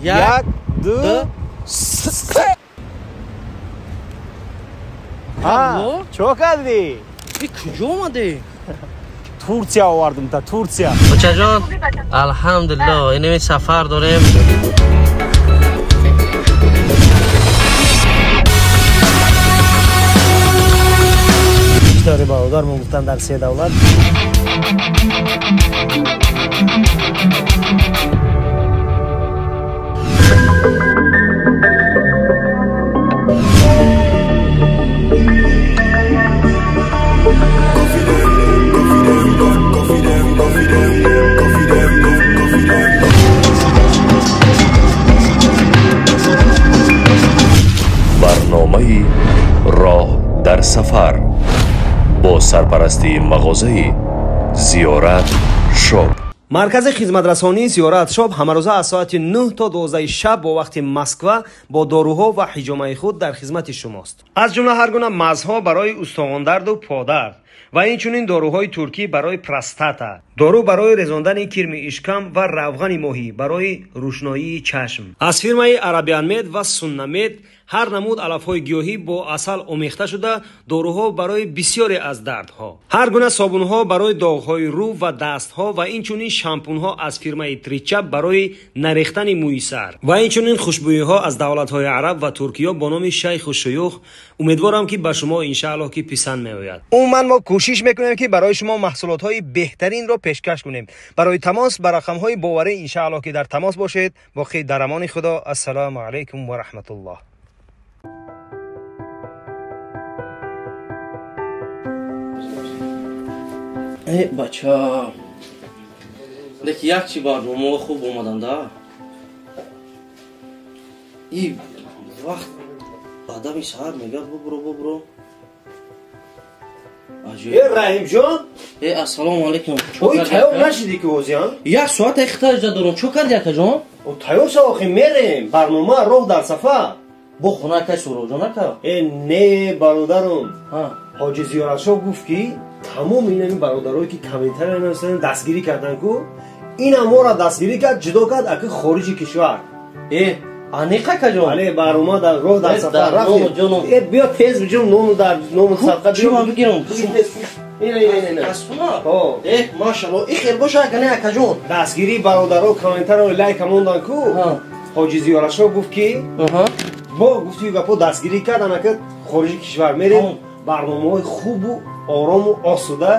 1 2 3. А, чо кардӣ? И куҷо омадӣ? Турсия овардум та Турсия. Бачаҷон, алҳамдулиллоҳ, инами сафар дорем. Дори бародар мо гуфтан дар се давлат. Барномаи роҳ дар сафар бо сарпарастии мағозаи Зиёрат Шоп. Маркази хизматрасонии Зиёрат Шоп ҳамарӯза аз соати 9 то 12 шаб бо вақти Москва бо доруҳо ва ҳиҷомаи худ дар хизмати шумост. Аз ҷумла ҳар гуна мазҳо барои устухондарду подард ва инчунин доруҳои туркӣ барои простата, дору барои резондани кирми ишкам ва равғани моҳӣ барои рӯшноии чашм. Аз фирмаи Арабианмед ва Суннамед ҳар намуд алафҳои гиёҳӣ бо асал омехта шуда доруҳо барои бисёре аз дардҳо, ҳар гуна собунҳо барои доғҳои рӯ ва дастҳо ва инчунин шампунҳо аз фирмаи Тричап барои нарехтани мӯи сар ва инчунин хушбӯиҳо аз давлатҳои араб ва туркиё бо номи Шайху Шуюх. Умедворам ки ба шумо иншааллоҳ ки писанд меояд. Умуман мо кӯшиш мекунем ки барои шумо маҳсулотҳои беҳтаринро пешкаш кунем. Барои тамос ба рақамҳои боварӣ иншааллоҳ ки дар тамос бошед. Боқӣ дар амони Худо. Ассалому алайкум ва раҳматуллоҳ. Э бача, леки як чи барномаҳо хуб омаданда. И вақт баъдами саҳар мегӯяд бубуро бубуро. Э Раҳимҷон? Э ассалому алайкум. Ой тайёр нашидӣ ки ҳозир? Як соат ихтиёҷ дорам. Чо кардӣ акаҷон? О тайёр шав охи мерем. Барнома роҳ дар сафар. Бо хона акай Суроҷон ака? Э не бародарум. Ҳоҷи Зиёратшоҳ гуфт ки тамоми инами бародарое ки комментария нависанд дастгирӣ карданд ку, инам моро дастгирӣ кард, ҷудо кард аки хориҷи кишвар. Э аниқ акаҷон? Бале, барнома дар роҳ дар сафар рафтем. Э биё тез биҷум ному дар ному садқа чӣ ман бигирам? Ина ина ина. Астуна? Э машалло, и хел боша ака не акаҷон. Дастгирии бародаро комментарио лайк мондан ку. Ҳоҷи Зиёратшоҳ гуфт ки мо гуфти гапо дастгирӣ кардан ака хориҷи кишвар мерем. Барномаҳои хубу орому осуда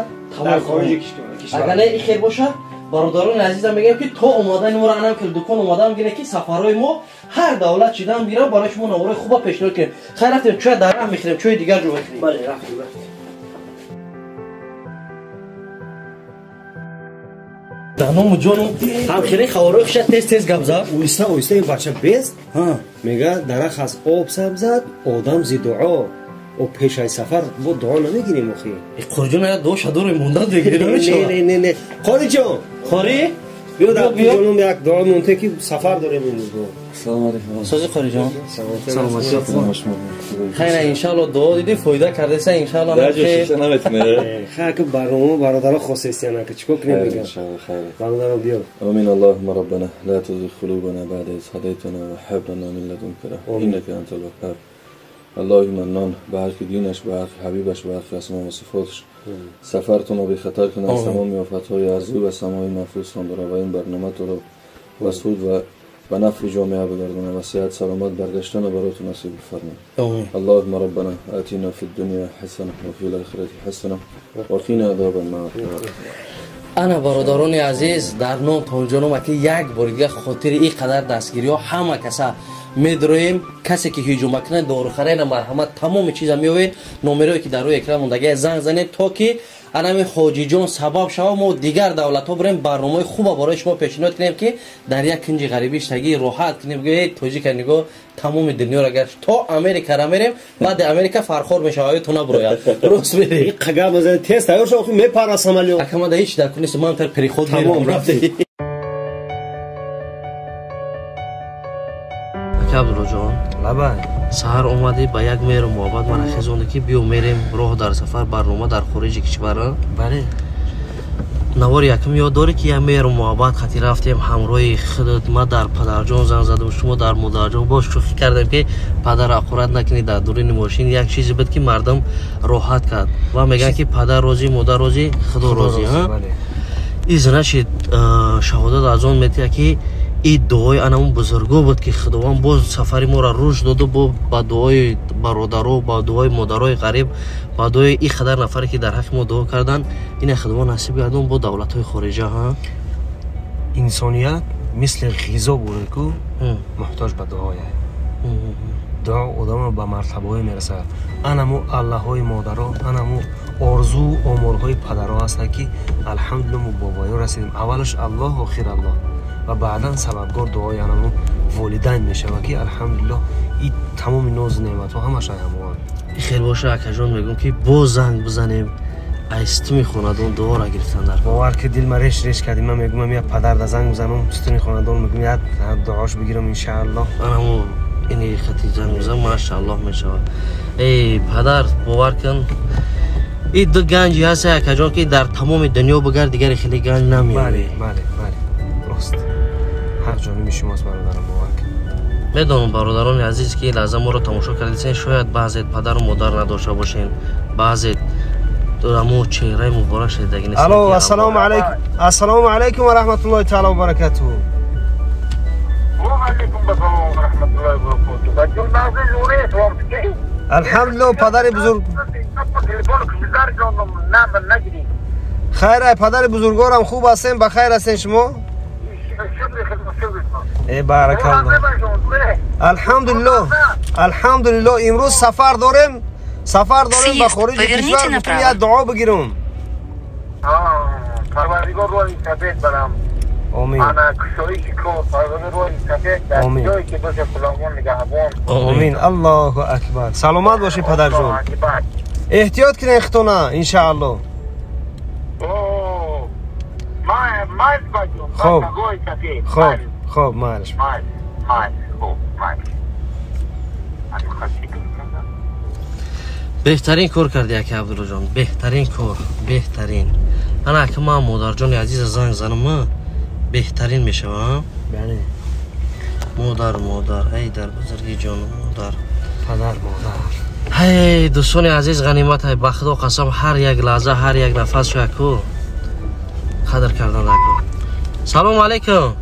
дар хориҷи кишвар. Агар не и хел боша, бародарони азизам мегӯям ки то омадани моро анам ки дукон омадам гире ки сафарҳои мо ҳар давлат чидан бирам барои шумо навораи хуба пешниҳод кунем. Хайр рафтем, чӯя дар раҳ мехӯрем, чӯи дигар ҷо мехӯрем. Бале, рафтем, рафтем. Даному ҷону ҳамхелаи хабарҳои хуша тез тез гап зад. Оҳиста оҳиста ин бача бест. Мегӯяд дарахт аз об сабзад, одам зи дуо. О пешаи сафар бо дуо намегирем охи. Қориҷон я дуо шадори монда дегирем. Не не не не. Қориҷон. Қори? Биё дар ҷонум як дуо монте ки сафар дорем имрӯз. Салом алейкум. Сози қориҷон. Саломат. Хайр иншааллоҳ дуо дидӣ фоида кардеса иншааллоҳ. Дар ҷо шиша наметунӣ. Хайр ки барнома бародаро хостестиян ки чикор кунем мегӯям. Иншааллоҳ хайр. Бародаро биё. Амин Аллоҳумма роббана ла тузигh қулубана баъда из ҳадайтана ва ҳаб лана мин ладунка раҳматан иннака антал ваҳҳаб. Аллоҳи маннон ба ҳарфи динаш, ба ҳарфи ҳабибаш, ба ҳарфи асмо ва сифоташ сафартонро бехатар кунад, аз тамоми офатҳои арзӣ ва самои маҳфузтон дорад ва ин барноматоро ба суд ва ба нафъи ҷомеа бигардонад ва сиҳат саломат баргаштана баротон насиб бифармояд. Аллоҳумма роббана атина фи ддуня ҳасана ва фи лохирати ҳасана ва қина азоба ннор. Ана бародарони азиз, дар ном тонҷоном аки як бори дигар хотири ин қадар дастгириҳо ҳама каса медроем. Касе ки ҳиҷума кунад дорухарена марҳамат тамоми чиза меоед, номерое ки дар рӯи экран мондагия занг занед то ки анами ҳоҷиҷон сабаб шава мо дигар давлатҳо бирем барномаи хуба барои шумо пешниҳод кунем ки дар як кунҷи ғарибӣ иштагӣ роҳат кунем. Гӯед тоҷика нигоҳ тамоми дунёро гашт то Америкара мерем, баъди Америка фархор мешава, ё ту набурояд. Рост мерем. Қага мазан тез тайёр шав, охи мепара самолёт. Ака ман да ҳеч дар кунест, ман тар переход мерам. Рафтем. Ака Абдуллоҷон, лабай. Саҳар омадӣ ба як меҳру муҳаббат мана хезонӣ ки биё мерем роҳ дар сафар барнома дар хориҷи кишвар. Бале. Навори якум ёд дорӣ ки як меҳру муҳаббат хати рафтем ҳамроҳи худат, ма дар падарҷон занг задам, шумо дар модарҷон, боз шӯхӣ кардем ки падар ақурат накунӣ дар дуруни мошин. Як чизе буд ки мардум роҳат кард ва мегӯянд ки падар розӣ, модар розӣ, худо розӣ. Из нашид шаҳодат аз он метиҳад ки и дуои анамун бузурго буд ки Худованд боз сафари моро рушд доду, бо ба дуои бародаро, ба дуои модарои ғариб, ба дуои и қадар нафаре ки дар ҳаққи мо дуо карданд, ина Худованд насиб гардон бо давлатҳои хориҷа. Ҳа, инсоният мисли ғизо буре ку муҳтоҷ ба дуое. Дуо одамро ба мартабаҳое мерасад. Анаму аллаҳои модаро, анаму орзуу омолҳои падаро ҳастанд ки алҳамдулилла мо бобоё расидем. Аввалаш Аллоҳ, охир Аллоҳ ва баъдан сабабгор дуои анаму волидайн мешавад ки алҳамдулилло и тамоми нозу неъматҳо ҳамаш ҳамоанд. Хел боша, акаҷон, мегӯм ки боз занг бизанем, ай стуми хонадон дуоро гирифтан дар бовар ки дилма реш реш кардим. Ман мегӯям я падарда занг бизанам, стуни хонадон, мегӯям я дуош бигирам, иншааллоҳ. Анаму ини хати занг бизан, машааллоҳ мешавад. Эй падар, бовар кун, и ду ганҷи ҳаст, акаҷон, ки дар тамоми дунё бигард, дигаре хеле ганҷ намеёбӣ. Бале, бале, бале, рост, ҳақ ҷониби шумост, бародарам, бовар кун. Медонам, бародарони азиз, ки ин лаҳза моро тамошо кардисен, шояд баъзет падару модар надошта бошен, баъзет амо чеҳраи муборак шидаги нест. Алло, ассалому алайкум, ассалому алайкум ва раҳматуллоҳи таала ва баракатуҳу. Алҳамдулилло, падари бузург, хайр ай, падари бузургорам, хуб ҳастем, ба хайр ҳастен шумо? Э, баракалло, алҳамдулилло, алҳамдулилло. Имрӯз сафар дорем, сафар дорем ба хориҷи кишвар, гуфтем як дуо бигирам. Парвардигор роҳи сафед барам. Омин. Ана кушоиши кор, парвардигор роҳи сафед дар ҷое ки боша, Худованд нигаҳбон. Омин, Аллоҳу акбар. Саломат бошӣ, падарҷон, эҳтиёт кунед худтона, иншаалло. Хоб, хоб, хоб, майлаш. Беҳтарин кор карди, аки Абдуллоҷон, беҳтарин кор, беҳтарин. Ана аки, ман модарҷони азиза занг занам, беҳтарин мешава. Бале. Модар, модар, ай дар бузурги ҷону модар. Падар, модар. Ҳей, дӯстони азиз, ғанимат ай, ба Худо қасам, ҳар як лаҳза, ҳар як нафас шаку қадр кардан даку. Салому алайкум.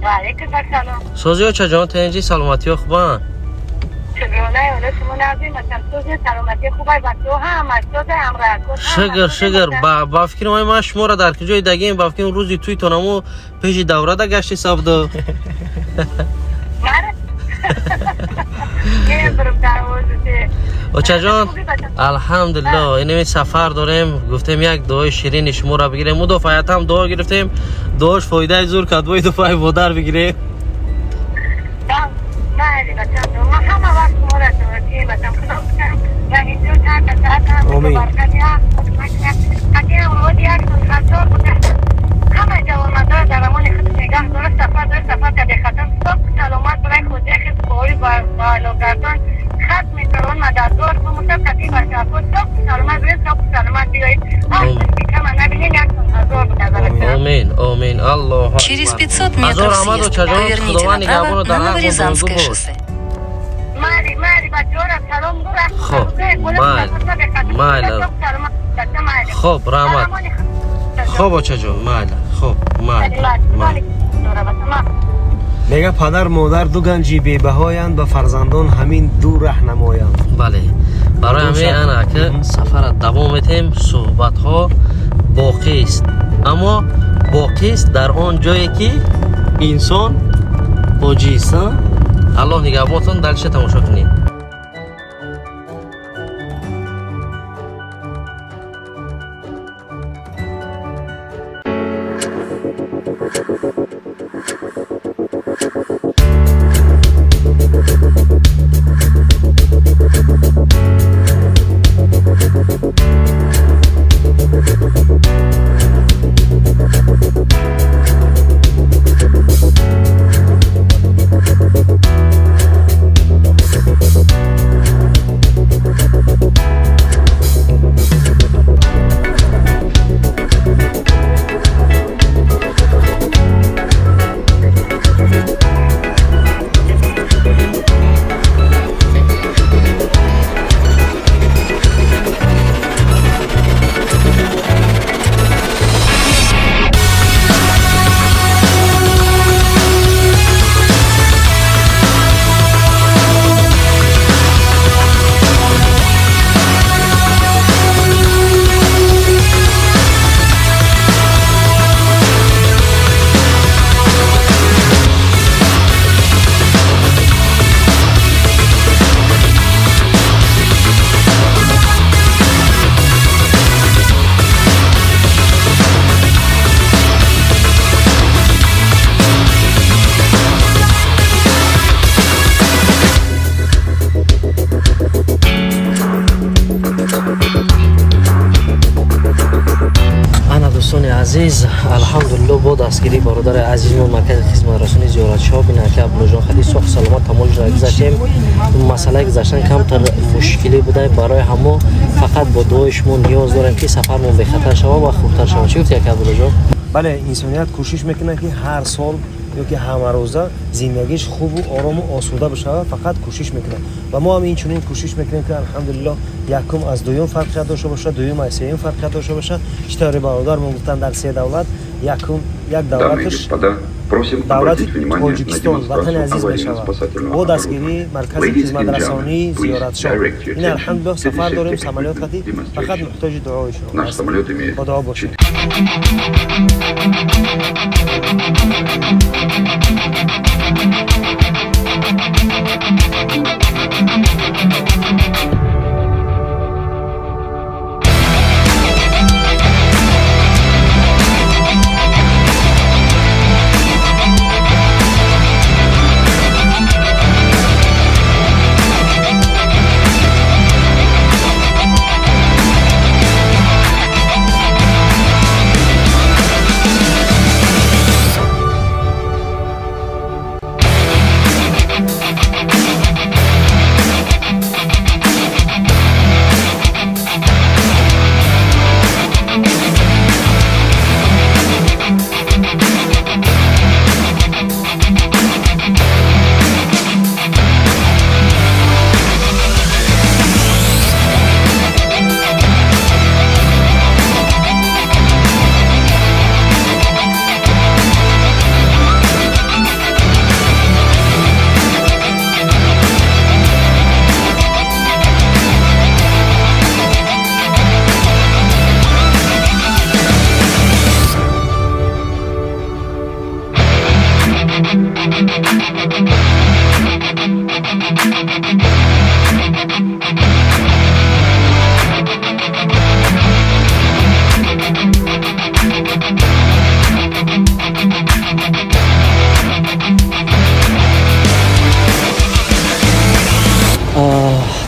Ва алайкум ассалом. Созиё, чаҷон, тенҷи, саломатиё хубанд? Шукр, шукр. Ба фикри ман шуморо дар куҷои дагем, ба фикри рӯзи туйтонамо пеши даврада гашти савдо. Очаҷон, алҳамдулилло, инами сафар дорем, гуфтем як дуои ширини шуморо бигирем. Мудофаятам дуо гирифтем, дуош фоидаи зур кард, бои дуфаи модар бигирем. Омин. Омин, омин, Аллоҳ. Через 500 метров съезд. Поверните направо на Новорязанское шоссе. Хоб, майли, майли. Хоб, раҳмат. Хоб, очаҷон, майли, хоб, майли, майли. Мега падар модар ду ганҷи бебаҳоянд, ба фарзандон ҳамин ду раҳ намоянд. Бале, барои ҳамин ана ки сафара давом метем, суҳбатҳо боқист, аммо боқист дар он ҷое ки инсон оҷист. Аллоҳ нигаҳбонтон, дальше тамошо кунед. Азиз, алҳамдулилло бо дастгирии бародари азизмон маркази хизматрасонии зиёратшоҳ бинаки Абдуллоҷон хати соҳ саломат тамоҷро гузаштем. Масъалаи гузаштан камтар мушкилӣ буда, барои ҳамо фақат бо дуои шумо ниёз дорем ки сафармон бехатар шавад ва хубтар шавад. Чӣ гуфти ака Абдуллоҷон? Бале, инсоният кӯшиш мекунад ки ҳар сол ё ки ҳамарӯза зиндагиш хубу орому осуда бишавад, фақат кӯшиш мекунад ва мо ҳам инчунин кӯшиш мекунем ки алҳамдулилло якум аз дуюм фарқият дошта бошад, дуюм аз сеюм фарқият дошта бошад. Чӣ тавре бародармон гуфтанд, дар се давлат якум як давлаташ давлати Тоҷикистон ватани азиз мешавад бо дастгирии маркази хизматрасонии зиёратшоҳ. Ин алҳамдулилло сафар дорем самолёт қати, фақат муҳтоҷи дуои шумо аст. Бо дуо бошед.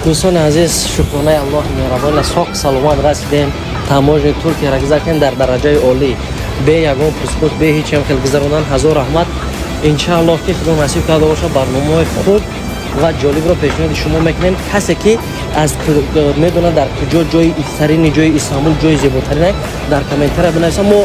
Дӯстони азиз, шукронаи Аллоҳи меҳрабон, соқ саломат расидем. Таможни Туркияро гузаштем дар дараҷаи олӣ, бе ягон пурспурс, бе ҳеҷ ҳам хел гузарондан. Ҳазор раҳмат. Иншааллоҳ ки Худо насиб карда бошад, барномаҳои хуб ва ҷолибро пешниҳоди шумо мекунем. Касе ки аз медонад дар куҷо ҷои ифтарини ҷои Истанбул ҷои зеботарин, дар комментария бинависам. Мо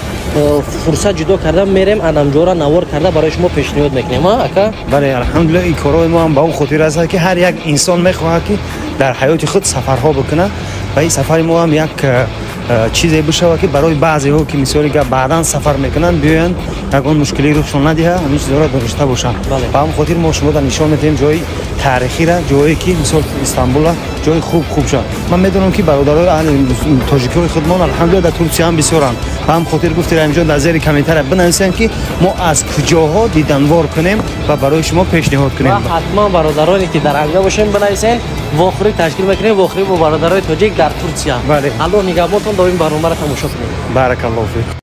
фурсат ҷудо карда мерем, анамҷора навор карда барои шумо пешниҳод мекунем. Ака? Бале, алҳамдулилло, ин корҳои мо ҳам ба он хотир аст ки ҳар як инсон мехоҳад ки дар ҳаёти худ сафарҳо бикунад ва ин сафари мо ҳам як чизе бишавад ки барои баъзеҳо ки мисоли гап баъдан сафар мекунанд, биёянд ягон мушкилӣ рухшон надиҳад, ҳамин чизҳоро дошта бошанд. Ба ҳамин хотир мо шуморо нишон медиҳем ҷои таърихиро, ҷое ки мисол Истанбула ҷои хуб хуб шавад. Ман медонам ки бародарои аҳли тоҷикҳои худмон алҳамдулилла дар Турсия ҳам бисёранд. Ба ҳамин хотир гуфтем инҷо дар зери комментария бинависем ки мо аз куҷоҳо диданвор кунем ва барои шумо пешниҳод кунем. Ва ҳатман бародароне ки дар анҷо бошем бинависен, вохӯрӣ ташкил мекунем, вохӯрӣ бо бародарои тоҷик дар Турсия. Аллоҳ нигаҳбонтон, доим барномаро тамошо кунед. Баракаллоҳу фик.